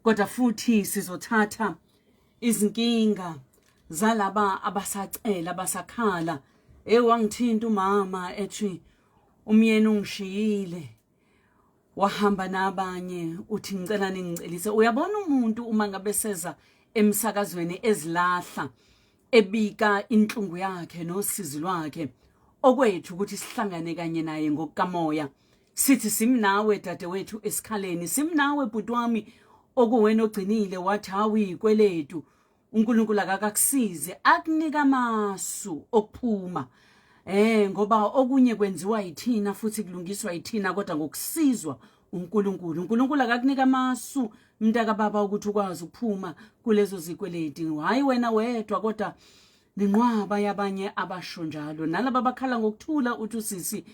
Kodwa futhi sizothatha izinkinga zalaba abasacela abasakhala. Hey, wangithinta umama ethi umyeni ungishiyile wahamba nabanye, uthi ngicela ningicelise. Uyabona umuntu uma ngabe seza emsakazweni ezilahla ebika inhlungu yakhe nosizi lwakhe, okwethu ukuthi sihlangane kanye naye ngokukamoya, sithi simnawe dadewethu esikhaleni, simnawe bhuti wami okuwena ogcinile wathi hawu ikweletu, uNkulunkulu akakakusize akunika amasu okuphuma, ngoba okunye kwenziwa yithina futhi kulungiswa yithina, kodwa ngokusizwa uNkulunkulu. uNkulunkulu akakunika amasu mntaka baba ukuthi ukwazi ukuphuma kulezo zikweleti, hayi wena wedwa kodwa nenqwaba yabanye abasho njalo. Nalaba abakhala ngokuthula, uthi usisi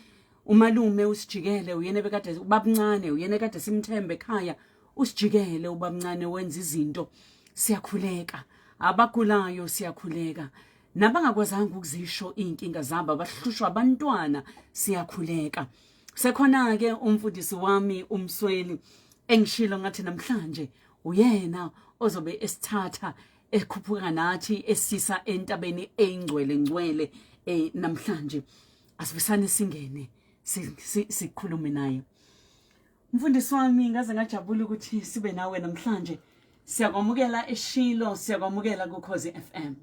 umalume usijikele, uyena bekade ubabncane, uyena kade simthembe ekhaya, usijikele ubabncane wenza izinto. Siyakhuleka abagulayo, siyakhuleka nabangakwazanga ukuzisho iy'nkinga zabo, abahlushwa abantwana, siyakhuleka. Sekhona-ke umfundisi wami uMsweli engishilo ngathi namhlanje uyena ozobe esithatha ekhuphuka nathi esisa entabeni eyingcwele ngcwele. Namhlanje asivisane singene sikhulume naye. Mfundisi wami, ngaze ngajabula ukuthi sibe nawe namhlanje. Siyakwamukela eShilo, siyakwamukela kuKhozi FM.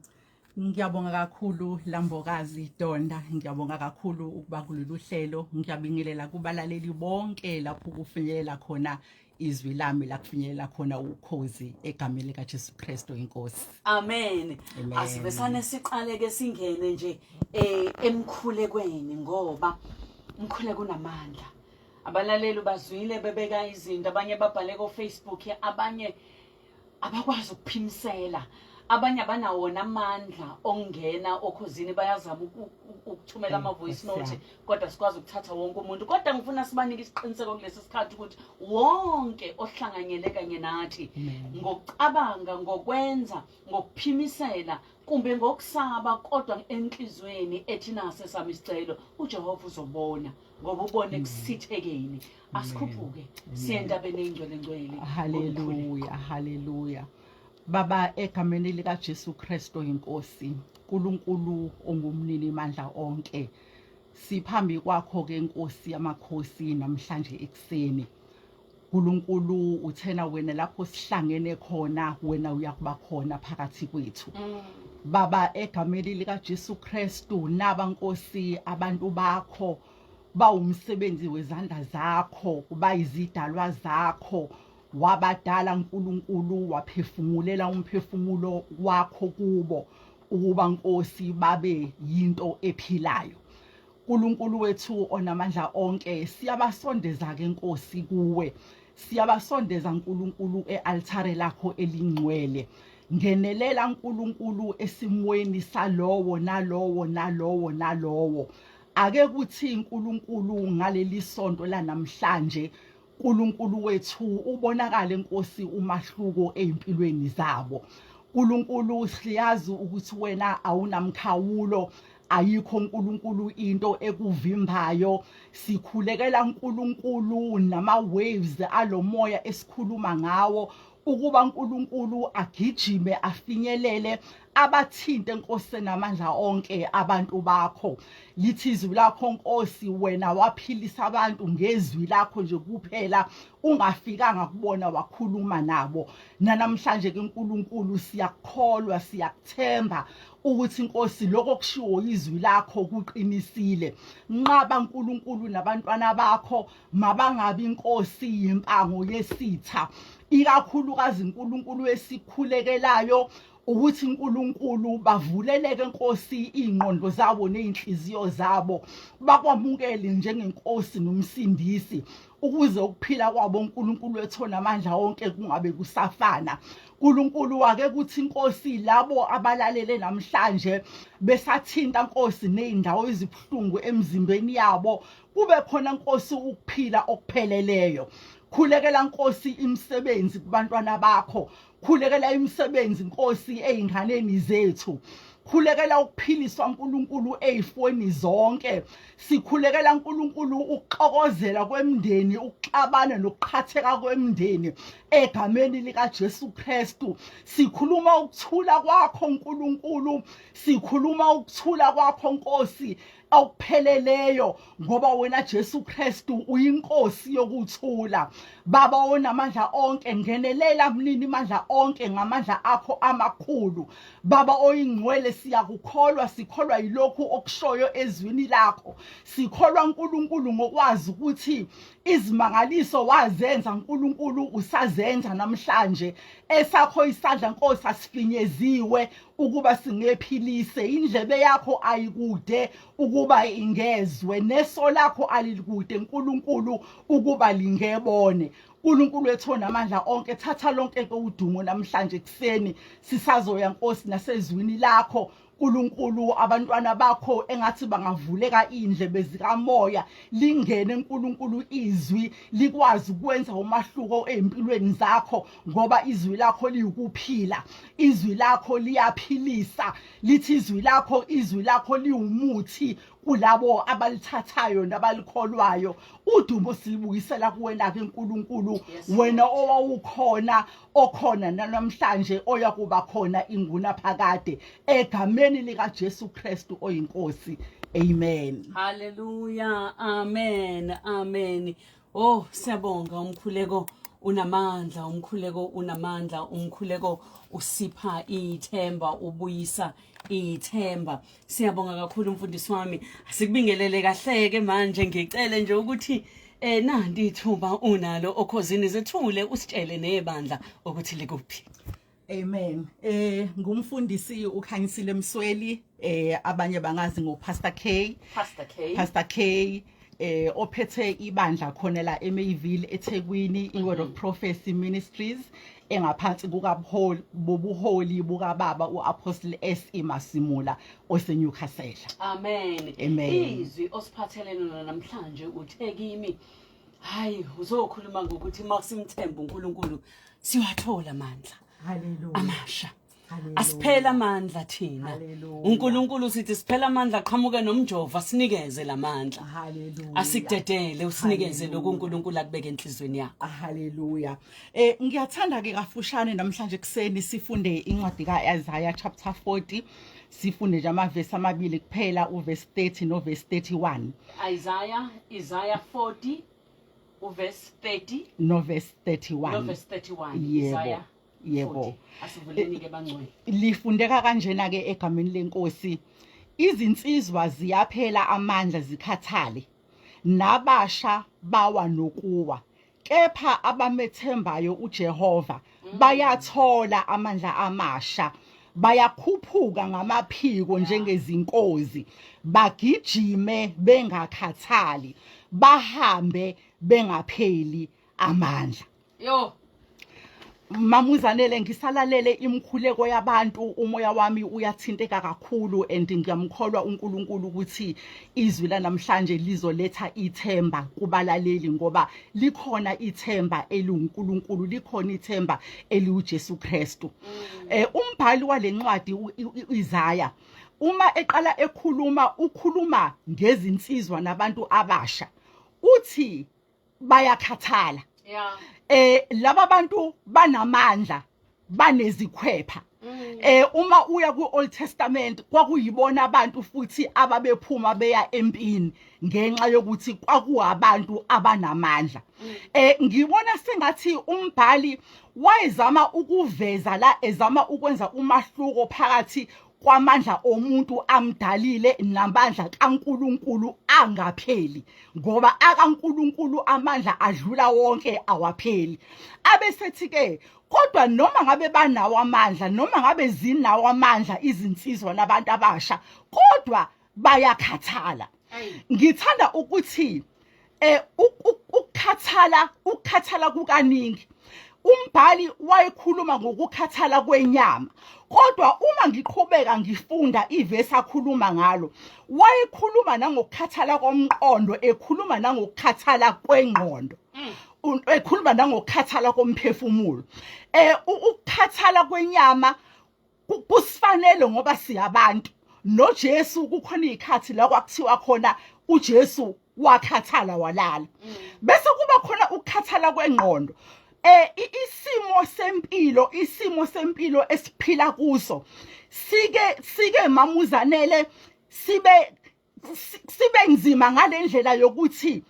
Ngiyabonga kakhulu Lambokazi Donda, ngiyabonga kakhulu ukuba kulolu hlelo. Ngiyabingelela kubalaleli bonke lapho kufinyelela khona izwi lami, la kufinyelela khona ukhozi, egameni likaJesu Kristu inkosi. Amen. Amen. Asivesane siqale ke singene nje emkhulekweni, ngoba umkhuleko unamandla. Abalaleli bazwile bebeka izinto, abanye babhale ko Facebook, abanye abakwazi ukuphimisela, abanye abanawona amandla okungena okhozini, bayazama ukuthumela ama-voice note, kodwa sikwazi ukuthatha wonke umuntu. Kodwa ngifuna sibanike isiqiniseko kulesi sikhathi ukuthi wonke ohlanganyele kanye nathi ngokucabanga, ngokwenza, ngokuphimisela kumbe ngokusaba, kodwa enhliziyweni ethi nase sami isicelo, uJehova uzobona, ngoba ubone kusithekeni. Asikhuphuke siye entabeni eyingcwele ngcwele. Haleluya, haleluya. Baba, egameni lika Jesu Kristu inkosi, uNkulunkulu ongumnini mandla onke, siphambi kwakho ke Nkosi yamakhosi namhlanje ekseni. uNkulunkulu, uthena wena lapho sihlangene khona wena uyakuba khona phakathi kwethu. Baba, egameni lika Jesu Kristu, naba Nkosi abantu bakho bawumsebenzi wezandla zakho, bayizidalwa zakho, wabadala uNkulunkulu, waphefumulela umphefumulo wakho kubo ukuba Nkosi babe yinto ephilayo. uNkulunkulu wethu onamandla onke, siyabasondeza ke Nkosi kuwe, siyabasondeza uNkulunkulu ealtare lakho elingcwele. Ngenelela uNkulunkulu esimweni salowo nalowo nalowo nalowo. Ake kuthi uNkulunkulu ngaleli sonto lanamhlanje, uNkulunkulu wethu, ubonakale Nkosi umahluko ezimpilweni zabo. uNkulunkulu, siyazi ukuthi wena awunamkhawulo, ayikho uNkulunkulu into ekuvimbayo. Sikhulekela uNkulunkulu nama waves alomoya esikhuluma ngawo ukuba uNkulunkulu agijime afinyelele abathinte Nkosi namandla onke abantu bakho. Lithi izwi lakho Nkosi, wena waphilisa abantu ngezwi lakho nje kuphela, ungafikanga kubona wakhuluma nabo. Namhlanje ke uNkulunkulu siyakukholwa, siyakuthemba ukuthi Nkosi lokho kushiwo izwi lakho kuqinisile. Nqaba uNkulunkulu nabantwana bakho mabangabi inkosi yimpango yesitha, ikakhulukazi uNkulunkulu esikhulekelayo ukuthi uNkulunkulu bavuleleke Nkosi ingqondo zabo nezinhliziyo zabo, bakwamukele njengenkosi nomsindisi, ukuze ukuphila kwabo uNkulunkulu wethu onamandla wonke kungabe kusafana. uNkulunkulu wake kuthi Nkosi labo abalalele namhlanje besathinta Nkosi nezindawo ezibuhlungu emzimbeni yabo, kube khona Nkosi ukuphila okupheleleyo. Khulekela Nkosi imisebenzi kubantwana bakho, khulekela imisebenzi Nkosi ezinganeni zethu. Sikhulekela ukuphiliswa uNkulunkulu ezifweni zonke. Sikhulekela uNkulunkulu ukuxokozela kwemndeni, ukuxabana nokuqhatheka kwemndeni egameni lika Jesu Kristu. Sikhuluma ukuthula kwakho uNkulunkulu, sikhuluma ukuthula kwakho Nkosi okupheleleyo, ngoba wena Jesu Kristu uyinkosi yokuthula. Baba onamandla onke, ngenelela mnini mandla onke ngamandla akho amakhulu. Baba oyingcwele, siyakukholwa, sikholwa yilokhu okushoyo ezwini lakho. Sikholwa uNkulunkulu ngokwazi ukuthi izimangaliso wazenza uNkulunkulu, usazenza namhlanje. Esakho isandla Nkosi asifinyeziwe ukuba singephilise, indlebe yakho ayikude ukuba ingezwe, neso lakho alikude uNkulunkulu ukuba lingebone. uNkulunkulu wethu onamandla onke, thatha lonke ke udumo namhlanje kuseni, sisazoya Nkosi nasezwini lakho. uNkulunkulu, abantwana bakho engathi bangavuleka indlebe zikamoya, lingene uNkulunkulu izwi, likwazi ukwenza umahluko ezimpilweni zakho, ngoba izwi lakho liyukuphila, izwi lakho liyaphilisa, lithi izwi lakho, izwi lakho liwumuthi kulabo abalithathayo nabalikholwayo. Udumo silibuyisela kuwena ke uNkulunkulu, wena owawukhona, okhona namhlanje, oyakuba khona inguna phakade, egameni lika Jesu Kristu oyinkosi, amen. Hallelujah, amen, amen. Oh, siyabonga, umkhuleko unamandla, umkhuleko unamandla, umkhuleko usipha ithemba, ubuyisa ithemba. Siyabonga kakhulu mfundisi wami. Asikubingelele kahleke manje, ngicele nje ukuthi nanti ithuba unalo okhozini, zethule usitshele nebandla ukuthi likuphi. Amen. Ngumfundisi uKhanyisile Msweli, abanye bangazi ngo Pastor K. Pastor K. Pastor K, ophethe ibandla khona la eMayville eThekwini, iWord of Prophecy Ministries, engaphansi kukabuholi bobuholi bukababa uApostle S E Masimula oseNewcastle. Amen. Amen. Izwi osiphathelene lona namhlanje, uthe kimi hayi uzokhuluma ngokuthi masimthemba uNkulunkulu siwathola amandla Hallelujah. amasha. Hallelujah. Asiphela amandla thina. Hallelujah. uNkulunkulu sithi siphela amandla, qhamuke nomjova sinikeze lamandla. Hallelujah. Asikudedele usinikeze Hallelujah. lokhu uNkulunkulu akubeke enhlizweni yakho. Hallelujah. Ngiyathanda ke kafushane namhlanje kuseni sifunde incwadi kaIsaiah chapter 40, sifunde nje amavesi amabili kuphela, uverse 30 no verse 31. Isaiah 40 uverse 30 no verse 31. No verse 31. Yebo. Isaiah Yebo. 40. Asivuleni ke bangcwele. Lifundeka kanjena ke egameni lenkosi: izinsizwa ziyaphela amandla zikhathale, nabasha bawa nokuwa, kepha abamethembayo uJehova bayathola amandla amasha, bayakhuphuka ngamaphiko njengezinkozi, bagijime bengakhathali, bahambe bengapheli amandla. Yo. Mamuzanele, ngisalalele imkhuleko yabantu, umoya wami uyathinteka kakhulu, and ngiyamkholwa uNkulunkulu ukuthi izwi lanamhlanje lizoletha ithemba kubalaleli, ngoba likhona ithemba eliuNkulunkulu, likhona ithemba eliuJesu Kristu. Umbhali walencwadi uIsaiah, uma eqala ekhuluma, ukhuluma ngezinsizwa nabantu abasha, uthi bayakhathala. Laba bantu banamandla, banezikhwepha. Uma uya ku-Old Testament, kwakuyibona abantu futhi ababephuma beya empini ngenxa yokuthi kwakuwabantu abanamandla. Ngibona sengathi umbhali wayezama ukuveza la, ezama ukwenza umahluko phakathi kwamandla omuntu amdalile namandla kaNkuluNkulu angapheli, ngoba akaNkuluNkulu amandla adlula wonke, awapheli. Abesethi ke kodwa noma ngabe banawo amandla, noma ngabe zinawo amandla izinsizwa nabantu abasha, kodwa bayakhathala. Ngithanda ukuthi ukukhathala kukaningi. Umbhali wayekhuluma ngokukhathala kwenyama, kodwa uma ngiqhubeka ngifunda ivesi akhuluma ngalo, wayekhuluma nangokukhathala komqondo, ekhuluma nangokukhathala kwengqondo, ekhuluma nangokukhathala komphefumulo. Ukukhathala kwenyama Kusifanele ngoba siyabantu. NoJesu kukhona izikhathi la kwakuthiwa khona uJesu wakhathala walala. Bese kuba khona ukukhathala kwengqondo. Isimo sempilo, isimo sempilo esiphila kuso sike mamuzanele sibe nzima ngalendlela yokuthi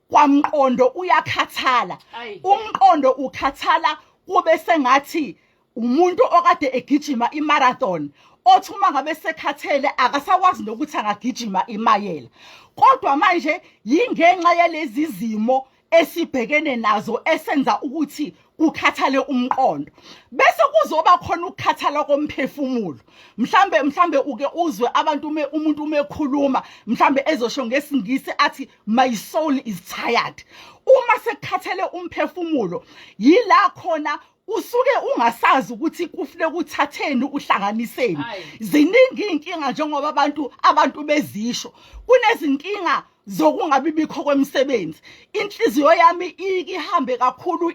kwamqondo uyakhathala. Umqondo ukhathala kube sengathi umuntu okade egijima imarathon, othi uma ngabe sekhathele akasakwazi nokuthi angagijima imayela. Kodwa manje yingenxa yalezi zimo esibhekene nazo esenza ukuthi kukhathale umqondo. Bese kuzoba khona ukukhathala komphefumulo. Mhlambe uke uzwe abantu umuntu uma ekhuluma, mhlambe ezosho ngesingisi athi my soul is tired. Uma sekukhathele umphefumulo, yila khona usuke ungasazi ukuthi kufuneka uthatheni uhlanganiseni. Ziningi inkinga njengoba abantu bezisho, kunezinkinga zokungabi bikho kwemisebenzi. Inhliziyo yami ihambe kakhulu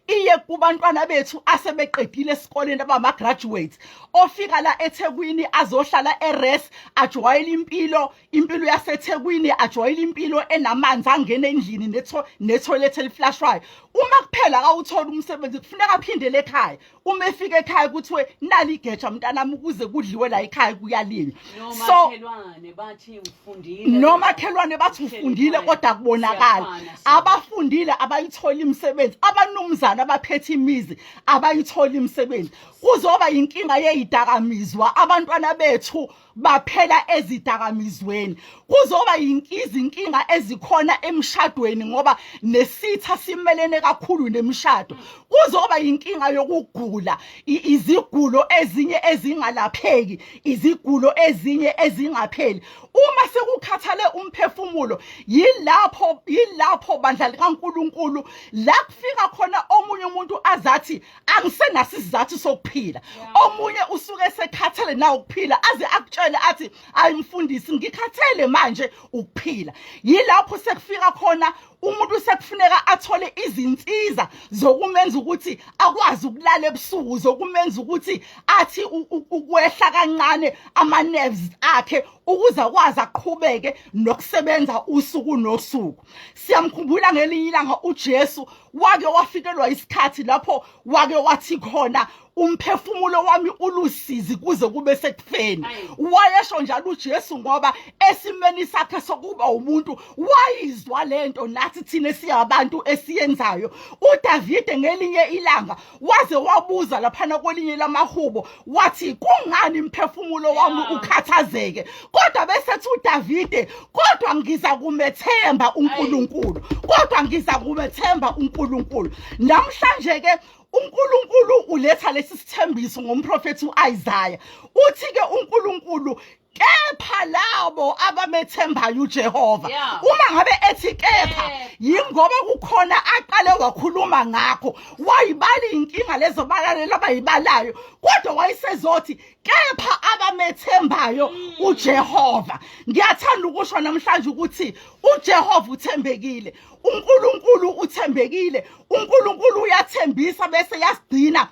iye kubantwana bethu asebeqedile esikoleni, abama graduates, ofika la eThekwini azohlala eres, ajwayele impilo yaseThekwini, ajwayele impilo enamanzi angena endlini nethoilet eliflashwayo. Uma kuphela akawuthola umsebenzi, kufuneka aphindele ekhaya. Uma efika ekhaya kuthiwe nali igeja mntanami ukuze kudliwe la ekhaya, kuyalinywa. So nomakhelwane bathi ufundile, nomakhelwane bathi ufundile, kodwa kubonakala abafundile abayithola imisebenzi, abanumzana abaphethe imizi abayithola imisebenzi. Kuzoba inkinga yezidakamizwa, abantwana bethu baphela ezidakamizweni. Kuzoba izinkinga ezikhona emshadweni ngoba nesitha simelene kakhulu nemishado. Kuzoba inkinga yokugula, izigulo ezinye ezingalapheki, izigulo ezinye ezingapheli. Uma sekukhathale umphefumulo, yilapho bandla likaNkuluNkulu la kufika khona omunye umuntu azathi angisenaso isizathu sokuphila. Omunye usuke sekhathele na ukuphila, aze akutshele athi ayi mfundisi, ngikhathele manje ukuphila. Yilapho sekufika khona umuntu sekufuneka athole izinsiza zokumenza ukuthi akwazi ukulala ebusuku, zokumenza ukuthi athi ukwehla kancane ama nerves akhe ukuze akwazi aqhubeke nokusebenza usuku nosuku. Siyamkhumbula ngelinye ilanga uJesu wake wafikelwa isikhathi lapho wake wathi khona umphefumulo wami ulusizi kuze kube sekufeni. Wayesho njalo uJesu ngoba esimeni sakhe sokuba umuntu wayizwa lento nathi thina siyabantu esiyenzayo. uDavide ngelinye ilanga waze wabuza laphana kwelinye lamahubo wathi kungani imphefumulo wami ukhathazeke, kodwa bese ethi uDavide kodwa ngiza kumethemba uNkulunkulu, kodwa ngiza kumethemba uNkulunkulu. Namhlanje ke uNkulunkulu uletha lesi sithembiso ngomprofethi uIsaiah. Uthi ke uNkulunkulu kepha labo abamethembayo uJehova. Uma ngabe ethi kepha, yingoba kukhona aqale wakhuluma ngakho, wayibala inkinga lezo balalela abayibalayo, kodwa wayesezothi kepha abamethembayo uJehova. Ngiyathanda ukusho namhlanje ukuthi uJehova uthembekile, uNkulunkulu uthembekile, uNkulunkulu uyathembisa bese yasigcina,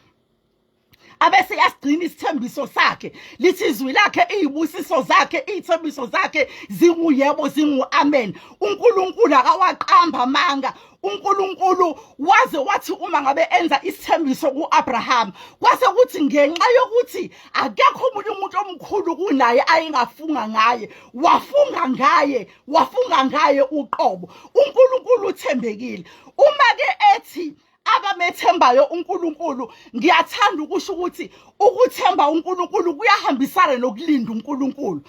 abese yasigcina isithembiso sakhe. Lithi izwi lakhe, izibusiso zakhe, izithembiso zakhe zinguyebo, zingu-amen. uNkulunkulu akawaqamba amanga. uNkulunkulu waze wathi uma ngabe enza isithembiso kuAbraham, kwase kuthi ngenxa yokuthi akekho omunye umuntu omkhulu kunaye ayengafunga ngaye, wafunga ngaye, wafunga ngaye uqobo. uNkulunkulu uthembekile. Uma ke ethi abamethembayo uNkulunkulu, ngiyathanda ukusho ukuthi ukuthemba uNkulunkulu kuyahambisana nokulinda uNkulunkulu.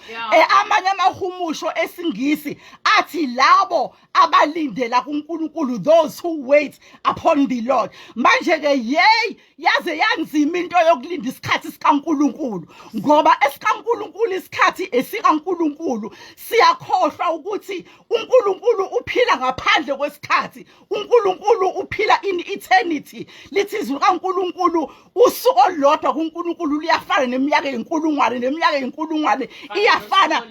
Amanye amahumusho esingisi athi labo abalindela kuNkulunkulu, those who wait upon the Lord. Manje ke yey, yaze yanzima into yokulinda isikhathi sikaNkulunkulu, ngoba esikaNkulunkulu isikhathi esikaNkulunkulu. Siyakhohlwa ukuthi uNkulunkulu uphila ngaphandle kwesikhathi, uNkulunkulu uphila in eternity. Lithi izwi kaNkulunkulu usuku olulodwa kuNkulunkulu luyafana neminyaka eyinkulungwane, neminyaka eyinkulungwane iyafana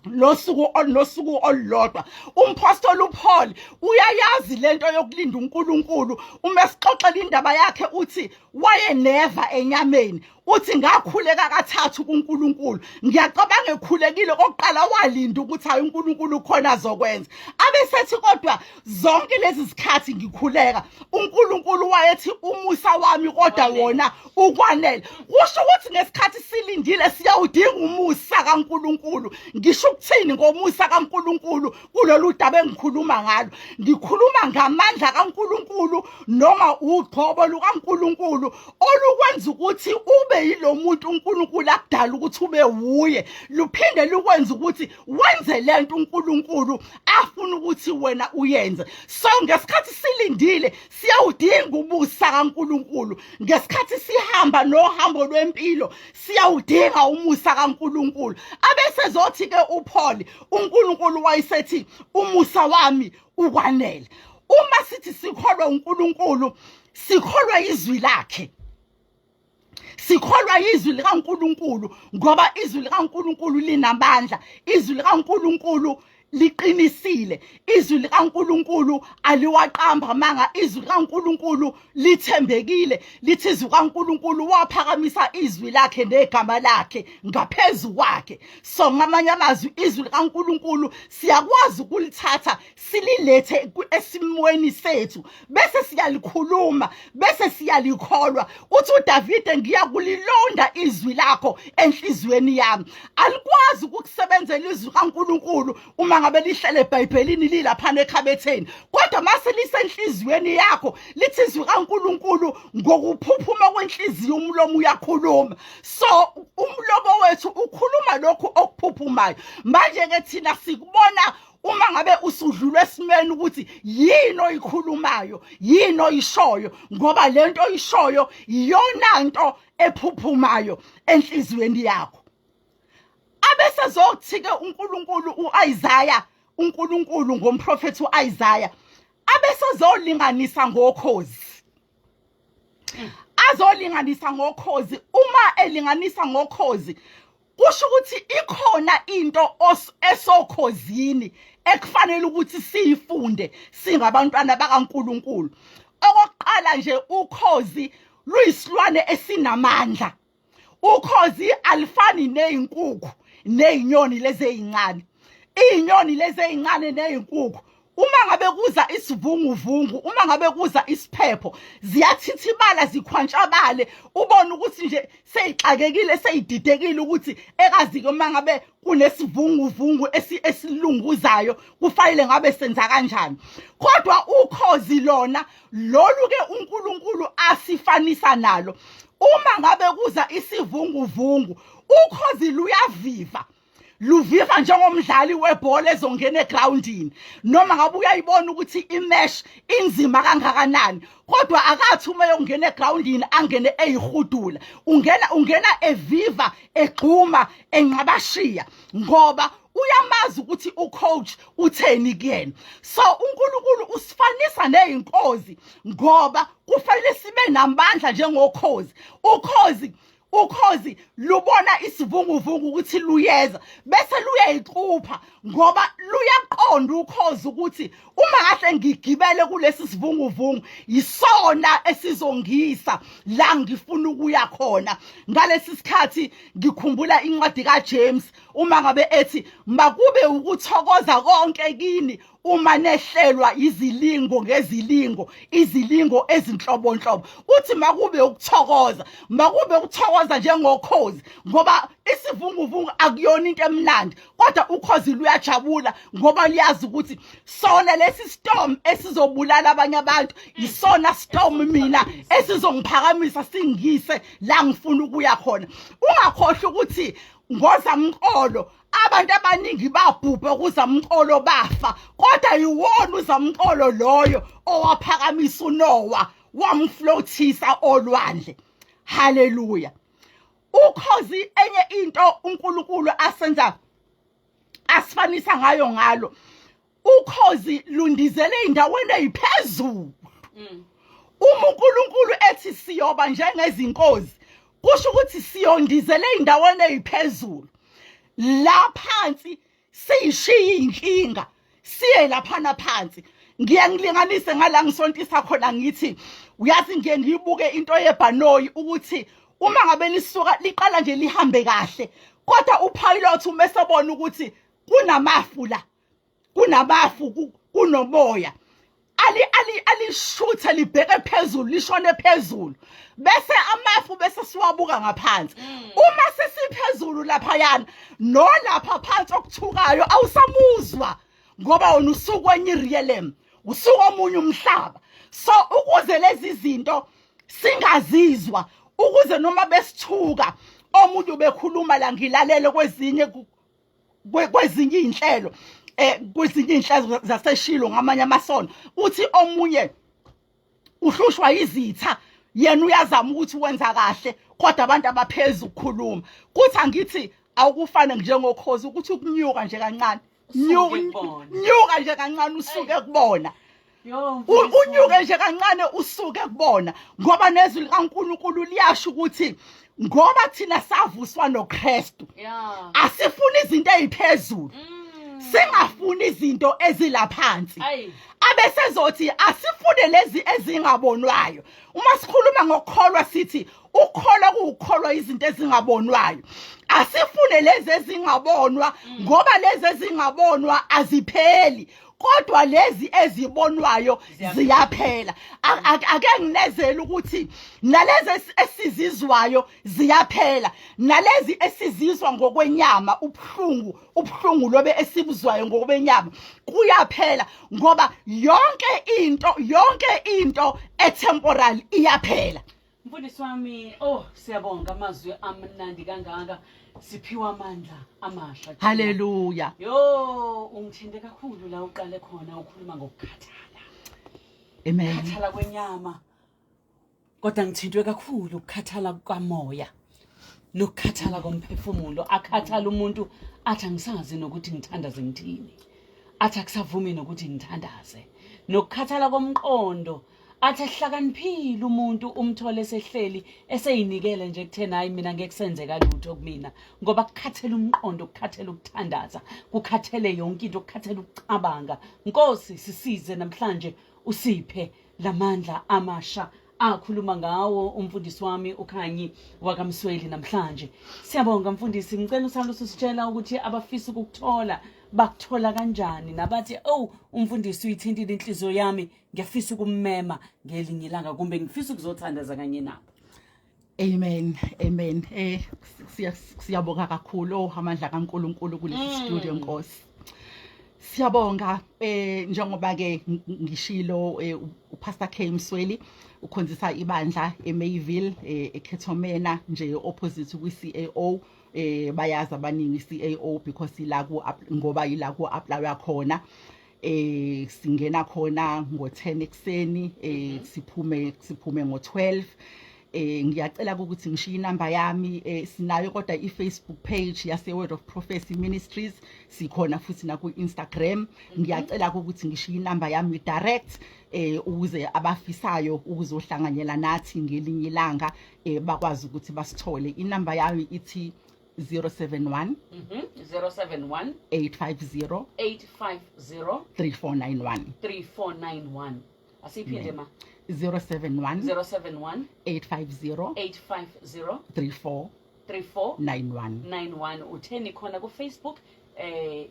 nosuku olulodwa. Umpostoli uPaul uyayazi lento yokulinda uNkulunkulu. Uma sixoxela indaba yakhe uthi wayeneva enyameni. Uthi ngakhuleka kathathu kuNkulunkulu. Ngiyacabanga ekhulekile kokuqala walinda ukuthi hayi uNkulunkulu khona azokwenza. Abesethi kodwa zonke lezi zikhathi ngikhuleka uNkulunkulu wayethi umusa wami kodwa wona ukwanele. Kusho ukuthi ngesikhathi silindile siyawudinga umusa kaNkulunkulu. Ngisho ukuthini ngomusa kaNkulunkulu kulolu daba engikhuluma ngalo? Ngikhuluma ngamandla kaNkulunkulu noma ugcobo lukaNkulunkulu olukwenza ukuthi ube yilo muntu uNkulunkulu akudala ukuthi ube wuye, luphinde lukwenza ukuthi wenze lento uNkulunkulu afuna ukuthi wena uyenze. So ngesikhathi silindile siyawudinga umusa kaNkulunkulu. Ngesikhathi sihamba nohambo lwempilo siyawudinga umusa kaNkulunkulu. Abesezothi ke uPaul, uNkulunkulu wayesethi umusa wami ukwanele. Uma sithi sikholwa uNkulunkulu, sikholwa izwi lakhe, sikholwa izwi likaNkulunkulu, ngoba izwi likaNkulunkulu linamandla, izwi likaNkulunkulu liqinisile, izwi likaNkulunkulu aliwaqamba amanga, izwi likaNkulunkulu lithembekile. Lithi izwi kaNkulunkulu waphakamisa izwi lakhe negama lakhe ngaphezu kwakhe. So ngamanye amazwi, izwi likaNkulunkulu siyakwazi ukulithatha sililethe esimweni sethu, bese siyalikhuluma, bese siyalikholwa. Uthi uDavide, ngiyakulilonda izwi lakho enhliziyweni yami. Alikwazi ukukusebenzela izwi kaNkulunkulu uma ngabe lihlele eBhayibhelini lilaphana ekhabetheni, kodwa mase lisenhliziyweni yakho, lithi izwi kaNkulunkulu ngokuphuphuma kwenhliziyo umlomo uyakhuluma. So umlomo wethu ukhuluma lokhu okuphuphumayo. Manje ke thina sikubona uma ngabe usudlulwe esimeni ukuthi yini oyikhulumayo, yini oyishoyo, ngoba lento oyishoyo iyona nto ephuphumayo enhliziyweni yakho. Abese zokuthi ke uNkulunkulu uIsaya, uNkulunkulu ngomprofethi uIsaya abese zolinganisa ngokhozi, azolinganisa ngokhozi. Uma elinganisa ngokhozi, kusho ukuthi ikhona into esokhozini ekufanele ukuthi siyifunde singabantwana bakaNkulunkulu. Okokuqala nje, ukhozi luyisilwane esinamandla. Ukhozi alifani nezinkukhu nezinyoni lezi ezincane. Izinyoni lezi ezincane nezinkukhu, uma ngabe kuza isivunguvungu, uma ngabe kuza isiphepho, ziyathithibala, zikhwantshabale, ubone ukuthi nje seyixakekile, seyididekile ukuthi ekazi-ke uma ngabe kunesivunguvungu esilunguzayo kufanele ngabe senza kanjani. Kodwa ukhozi lona lolu ke uNkulunkulu asifanisa nalo, uma ngabe kuza isivunguvungu ukhozi luyaviva, luviva njengomdlali webhola ezongena egroundini. Noma ngabe uyayibona ukuthi imesh inzima kangakanani, kodwa akathi uma yongena egroundini angene eyihudula, ungena eviva, egxuma, enqabashiya, ngoba uyamazi ukuthi ucoach utheni kuyena. So uNkulunkulu usifanisa nezinkozi ngoba kufanele sibe namandla njengokhozi. Ukhozi lubona isivunguvungu ukuthi luyeza, bese luyayixupha, ngoba luyaqonda ukhozi ukuthi uma kahle ngigibele kulesi sivunguvungu yisona esizongisa la ngifuna ukuya khona. Ngalesi sikhathi ngikhumbula incwadi kaJames uma ngabe ethi makube ukuthokoza konke kini uma nehlelwa izilingo ngezilingo, izilingo ezinhlobonhlobo. Uthi makube ukuthokoza, makube ukuthokoza njengokhozi, ngoba isivunguvungu akuyona into emnandi, kodwa ukhozi luyajabula ngoba liyazi ukuthi sona lesi storm esizobulala abanye abantu isona storm mina esizongiphakamisa singise la ngifuna ukuya khona. Ungakhohlwa ukuthi ngozamqolo abantu abaningi babhubhe kuzamqolo bafa, kodwa yiwona uzamqolo loyo owaphakamisa uNoah wamflothisa olwandle. Haleluya. Ukhozi enye into uNkulunkulu asenza asifanisa ngayo ngalo, ukhozi lundizele endaweni eziphezulu. Uma uNkulunkulu ethi siyoba njengezinkozi, kusho ukuthi siyondizele endaweni eziphezulu, la phansi siyishiya inkinga, siye laphana phansi. Ngiye ngilinganise ngala ngisontisa khona, ngithi uyazi ngiye ngiyibuke into yebhanoyi ukuthi Uma ngabe lisuka liqala nje lihambe kahle, kodwa upilot uma esebona ukuthi kunamafu la, kunamafu, kunomoya, ali ali alishuthe libheke phezulu, lishone phezulu, bese amafu bese siwabuka ngaphansi. Uma sesiphezulu laphayana, no lapha phansi okuthukayo awusamuzwa, ngoba wena usukwenye realm, usuka omunye umhlaba. So ukuze lezi zinto singazizwa, ukuze noma besithuka, omunye ubekhuluma la, ngilalele kwezinye inhlelo, zaseshilo ngamanye amasonto, uthi omunye uhlushwa izitha, yena uyazama ukuthi wenza kahle, kodwa abantu abaphezulu ukukhuluma kuthi angithi awukufane njengokhozi ukuthi ukunyuka nje kancane, nyuka nje kancane usuke kubona, unyuke nje kancane usuke kubona, ngoba nezwi likaNkulunkulu liyasho ukuthi ngoba thina savuswa noKristu, asifuni izinto eziphezulu, singafuni izinto ezilaphansi. Abesezothi asifune lezi ezingabonwayo. Uma sikhuluma ngokukholwa, sithi ukukholwa kuwukholwa izinto ezingabonwayo. Asifune lezi ezingabonwa, ngoba lezi ezingabonwa azipheli, kodwa lezi ezibonwayo ziyaphela. Ake nginezele ukuthi nalezi esizizwayo ziyaphela, nalezi esizizwa ngokwenyama, ubuhlungu lobe esibuzwayo ngokwenyama kuyaphela, ngoba yonke into etemporal iyaphela. Mfundisi wami, oh, siyabonga amazwi amnandi kangaka. Siphiwa amandla amasha. Haleluya. Yo, ungithinte kakhulu la uqale khona ukhuluma ngokukhathala. Amen. Ukukhathala kwenyama. Kodwa ngithintwe kakhulu ukukhathala kukamoya nokukhathala komphefumulo. Akhathala umuntu athi angisazi nokuthi ngithandaze ngithini. Athi akusavumi nokuthi ngithandaze. Nokukhathala komqondo, athi ehlakaniphile umuntu umthole esehleli eseyinikele nje kutheni, hayi, mina ngeke kusenzeka lutho kumina, ngoba kukhathele umqondo, kukhathele ukuthandaza, kukhathele yonke into, kukhathele ukucabanga. Nkosi, sisize namhlanje, usiphe lamandla amasha akhuluma ngawo umfundisi wami uKhanyi wakaMsweli namhlanje. Siyabonga, mfundisi. Ngicela usale ususitshela ukuthi abafisa ukukuthola bakuthola kanjani, nabathi, "Oh, umfundisi uyithintile inhliziyo yami, ngiyafisa ukummema ngelinye ilanga, kumbe ngifisa ukuzothandaza kanye nabo." Amen, amen. Siyabonga kakhulu, oh, amandla kaNkulunkulu kulesi studio, Nkosi. Siyabonga. Njengoba ke ngishilo, uPastor K Msweli ukhonzisa ibandla eMayville, eCato Manor nje, opposite kwi CAO. Bayazi abaningi CAO because ila ku ngoba ila ku apply khona. Singena khona ngo10 ekseni, siphume ngo12. Ngiyacela ukuthi ngishiye inamba yami. Sinayo kodwa iFacebook page yase Word of Prophecy Ministries, sikhona futhi na ku Instagram. Ngiyacela ukuthi ngishiye inamba yami direct, ukuze abafisayo ukuzohlanganyela nathi ngelinye ilanga bakwazi ukuthi basithole. Inamba yami ithi 071 071 850 850 3491. 3491. Asiphinde, ma. 071 071 850 850 34 3491. 91. Utheni khona ku Facebook?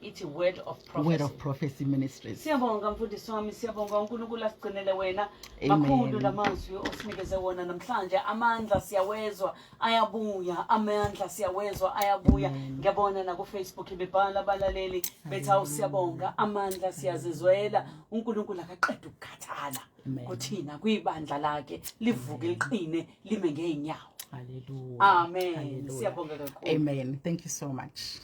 Ithi Word of Prophecy. Word of Prophecy Ministries. Siyabonga, mfundisi wami, siyabonga. uNkulunkulu asigcinele wena. Amen. Makhulu lamazwi osinikeze wona namhlanje. Amandla siyawezwa ayabuya, amandla siyawezwa ayabuya. Ngiyabona na ku Facebook bebhala abalaleli bethi, "Awu, siyabonga, amandla siyazizwela." uNkulunkulu akaqeda ukukhathala Amen. kuthina kwibandla lakhe, livuke liqine, lime ngeenyawo. Hallelujah. Amen. Hallelujah. Siyabonga kakhulu. Amen. Thank you so much.